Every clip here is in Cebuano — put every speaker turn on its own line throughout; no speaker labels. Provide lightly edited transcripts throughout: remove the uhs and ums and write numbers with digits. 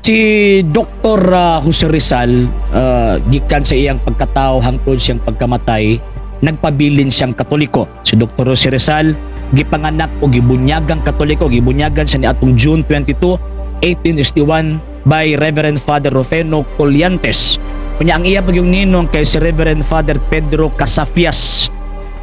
Si Dr. Jose Rizal, gikan sa iyang pagkatao hangtod siyang pagkamatay, nagpabilin siyang Katoliko. Si Dr. Jose Rizal, gipanganak o gibunyagang Katoliko, gibunyagan siya ni atong June 22, 1861 by Reverend Father Rufino Collantes. Unya ang iya pagyung ninong kay si Reverend Father Pedro Casafias.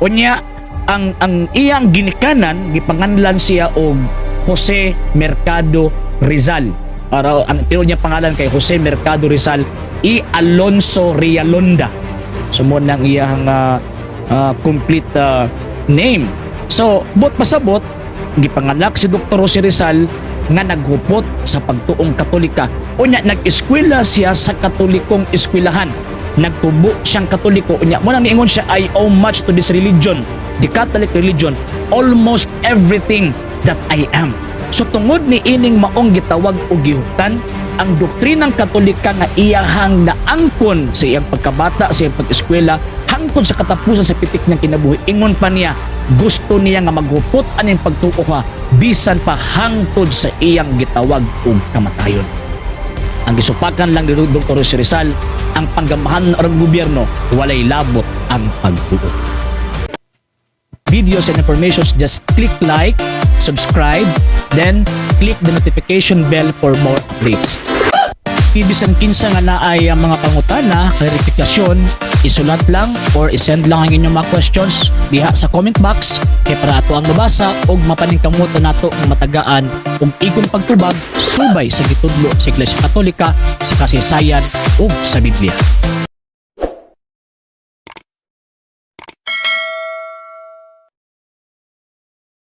Unya ang iyang ginikanan, gipanganlan siya og Jose Mercado Rizal. Para ang tinuod niya pangalan kay Jose Mercado Rizal y Alonso Rialonda. So mo nang iyang complete name. So, buot pasabot, gipanganak si Dr. Jose Rizal nga naghupot sa pagtuong Katolika. Unya nag-eskwela siya sa Katolikong eskwelahan. Nagtubo siyang Katoliko. Unya mo nang niingon siya, "I owe much to this religion, the Catholic religion, almost everything that I am." So tungod ni ining maong gitawag og gihuptan, ang doktrinang Katolika nga iyahang naangkon sa iyang pagkabata, sa iyang pag-eskwela, hangtod sa katapusan sa pitik niyang kinabuhi, ingon pa niya, gusto niya nga maghupot aning pagtuo ha, bisan pa hangtod sa iyang gitawag og kamatayon. Ang gisupakan lang ni Dr. Jose Rizal, ang panggamahan ng gobyerno, walay labot ang pagtuo. Videos and informations, just click like, subscribe, then click the notification bell for more updates. Bisan kinsa nga naay ang mga pangutana, klarifikasyon, isulat lang or isend lang ang inyong mga questions diha sa comment box kay para ato ang mabasa ug mapaningkamutan nato nga matagaan og igong pagtubag subay sa gitudlo sa Iglesia Katolika, sa kasaysayan ug sa Biblia.